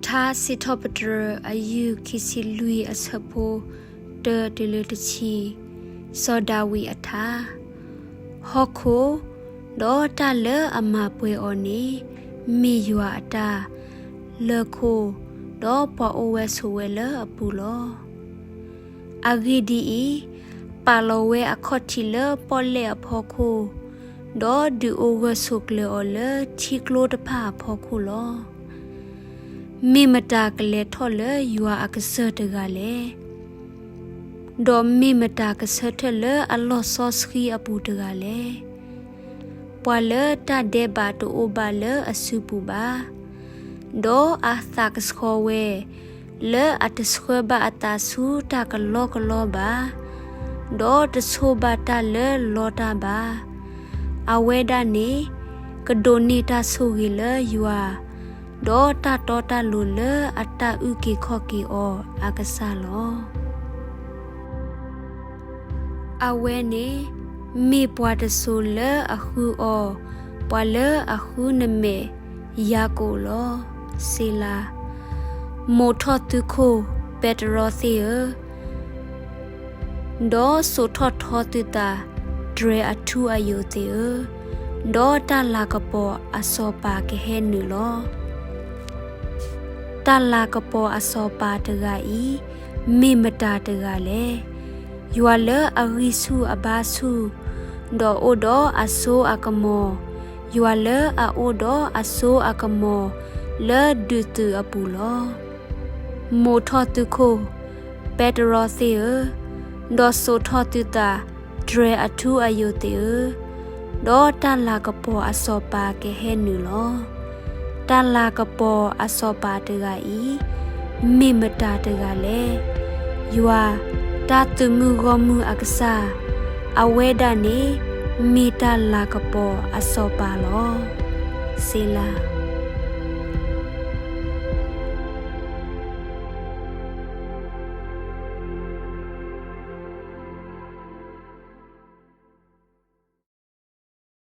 ထါစံးထီၣ်ပတြၢၤ အယုၢ်ခံဆံလွံၢ် အဆၢဖိတၢတုၤလၢတဆံ, စီၤဒၤဝံးအထါ. ဟီၣ်ခိၣ်, ဒီးတၢ်လၢအမၤပှဲၤအီၤန့ၣ် မ့ၢ်ယွၤအတၢ်, လၢၢ်ခိၣ်, ဒီးပှၤအိၣ်ဝဲဆိးဝဲလၢအပူၤလီၤ. အဂ့ၢ်ဒ်အံၤ, ပာ်လီၤဝဲအခီၣ်ထံးလၢပီၣ်လဲၣ်အဖီခိၣ်, ဒီးဒုးအိၣ်ဂၢၢ်ဆိးကျၢၤအီၤလၢထံကျိတဖၣ်အဖီခိၣ်လီၤ. မ့ၢ်မတၤကလဲၤထီၣ်လၢယွၤအကစၢၢ်တဂၤလဲၣ်. ဒီးမ့ၢ်မတၤကဆၢထၢၣ်လၢအလီၢ်စီဆှံအပူၤတဂၤလဲၣ်. ပှၤလၢတၢ်ဒဲးဘးတအိၣ်ဘၣ်လၢအစုပူၤဘၣ်, ဒီးအသးကဆှီဝဲ, လၢအတဆှၢဘၣ်အသးဆူတၢ်ကလီကလီဘၣ်, ဒီးတဆိၣ်ဘၣ်တၢ်လၢလီတၢ်ဘၣ်. အဝဲဒၣ်န့ၣ် ကဒိးန့ၢ်တၢ်ဆိၣ်ဂ့ၤလၢယွၤ, ဒီးတၢ်တီတၢ်လိၤလၢအတၢ်အုၣ်က့ၤခီၣ်က့ၤအီၤအကစၢ်လီၤ. အဝဲန့ၣ် မ့ၢ်ပှၤတစိၤလၢအဃုအီၤ, ပှၤလၢအဃုနမဲာ်ယၤကိာ်လီၤ. စ့လၤ. မိာ်ထီၣ်သုခိၣ် ပဲတရီသ့ၣ်ဧၢ, ဒီးစိာ်ထီၣ်ထီသုသး တြဲၤအထူအယိာ်သ့ၣ်ဧၢ, ဒီးတၢ်လၤကပီၤအစီၤပၤကဟဲနုာ်လီၤ. တၢ်လၤကပီၤအစီၤပၤတဂၤအံၤ မ့ၢ်မတၤတဂၤလဲၣ်. ယွၤလၢအဂံၢ်ဆူၣ်အဘါဆူၣ်, ဒီးအိၣ်ဒီးအစိအကမီၤ, ယွၤလၢအအိၣ်ဒီးအစိအကမီၤလၢဒုးသုးအပူၤလီၤ. မိာ်ထီၣ်သုခိၣ် ပဲတရီသ့ၣ်ဧၢ, ဒီးစိာ်ထီၣ်သုသး တြဲၤအထူအယိာ်သ့ၣ်ဧၢ, ဒီးတၢ်လၤကပီၤအစီၤပၤကဟဲနုာ်လီၤ. တၢ်လၤကပီၤအစီၤပၤတဂၤအံၤ မ့ၢ်မတၤတဂၤလဲၣ်. ယွၤ, တၢ်သုးမုၢ်ဂီၢ်မုၢ်အကစၢ်, အဝဲဒၣ်န့ၣ် မ့ၢ်တၢ်လၤကပီၤအစီၤပၤလီၤ. စ့လၤ.